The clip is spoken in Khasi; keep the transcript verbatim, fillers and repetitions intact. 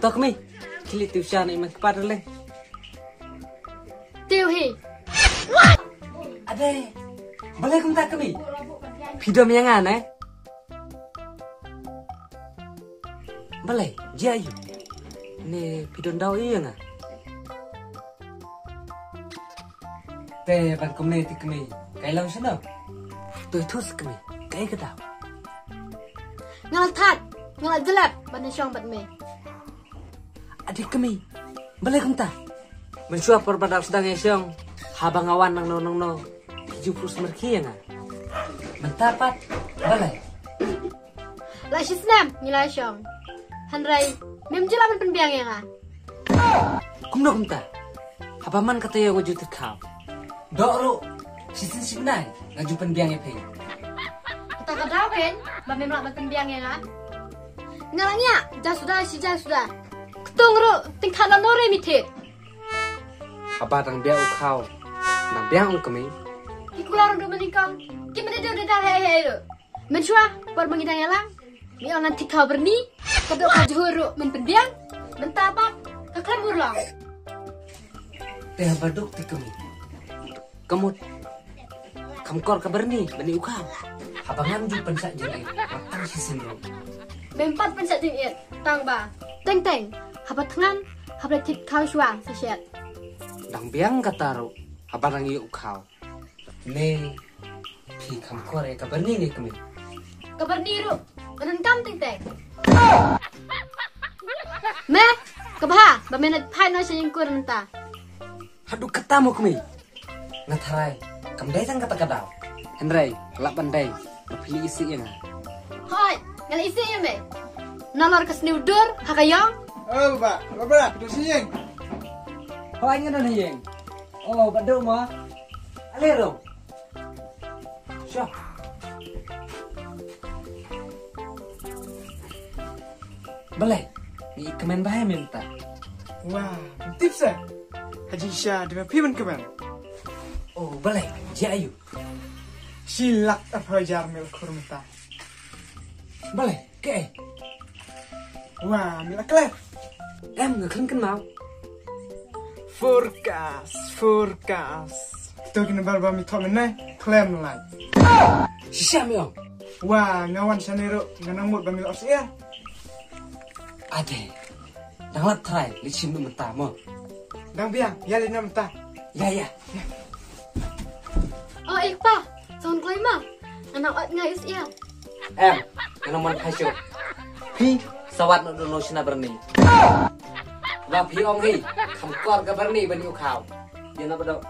To kmie, khie leit tip sha na i man kpa darling. Tip hi. Ade, balei kumta kmie? Phi dom ïa nga ne? Balei, jia ïu. Ne phi don daw ïa nga. Te ban kumne te kmie. Kai long shano? Toi thus kmie. Kai ka daw. Nga la thad, nga la jlep ban ïa shong bad me. Ade kmie. Balei kumta? Mynshuwa por ba dang sdang ïa shong. Haba nga wan nangno nangno. Phi ju pus marki ïa nga. Mynta pat. Balei? La shisnem ngi la shong. Hynrei mem ju lah ban pynbiang ïa nga. Kumno kumta? Haba man kata ïa nga ju tip khaw. Dok ruh shisien shi bnai nga ju pynbiang ïa phi. Kata ka daw phi ba mem lah ban pynbiang ïa nga. Nga la ngiah ja suda shi ja suda. Ktung ruh tyngkhat la nore mi thit. Haba dang biang u khaw. Dang biang u kmie. Ki kular ruh mani kong. Ki mani dor dor hei hei ruh. Mynshuwa por ba ngi dang ïalang. Mi ong ngan thik khaw byrni. Ka dok ka jhur ruh men pynbiang. Mynta pat ka khlem urlong. Te haba duk te kmie. Ka mut. Kham kor ka byrni bad i u khaw. Haba ngam ju pynshah jingit. Wat tang shisien ruh. Mem pat pynshah jingit. Tang ba. Teng teng. Haba thngan. Haba thik khaw shuwa sa shet. Dang biang kata ruh. Haba dang ïoh u khaw. Ne phi kham kor ïa ka byrni ne kmie? Ka byrni ruh. Ka donkam teng teng. Me, ka bha ba me na phai noh sha ïing kur mynta. Haduh kata mo kmie? Nga tharai kam dei tang kata ka daw. Hynrei lah ban dei ba phi la isih ïa nga. Hooid, nga la isih ïa me. Nalor ka sniew dur ha ka ïong. Oh ba, ba ba, tu sih ïing. Hooid, nga don ha ïing. Oh, ba duk mo. Ale ro. Sha. Balei? Ngi kmen ba mynta. Wah, tip sa. Haji Sha, di phi men kmen. Oh, balei? Jia ïu. Shi lak arphew hajar mil kur mynta. Balei? Ke? Wah, mila kler. Em, nga khlem kynmaw. Forecast, forecast. To kin bar ba mi thok ne, khlem lai. Shisha mi ong. Wah, nga wan shane ruh, nga nang mut ba mi los ya. Ade. Dang lap trai, li chim mynta mo. Dang biang, ya li na mynta. Ya, ya. Oh, eh, pa. Song kloi ma. Nga nang ot nga is ya. Em, nga nang mon phai shuh. Phi, sawat no dono shina berni. Ba phi ong hi, kham kor ka berni bani u khaw. Ïa na ba dok.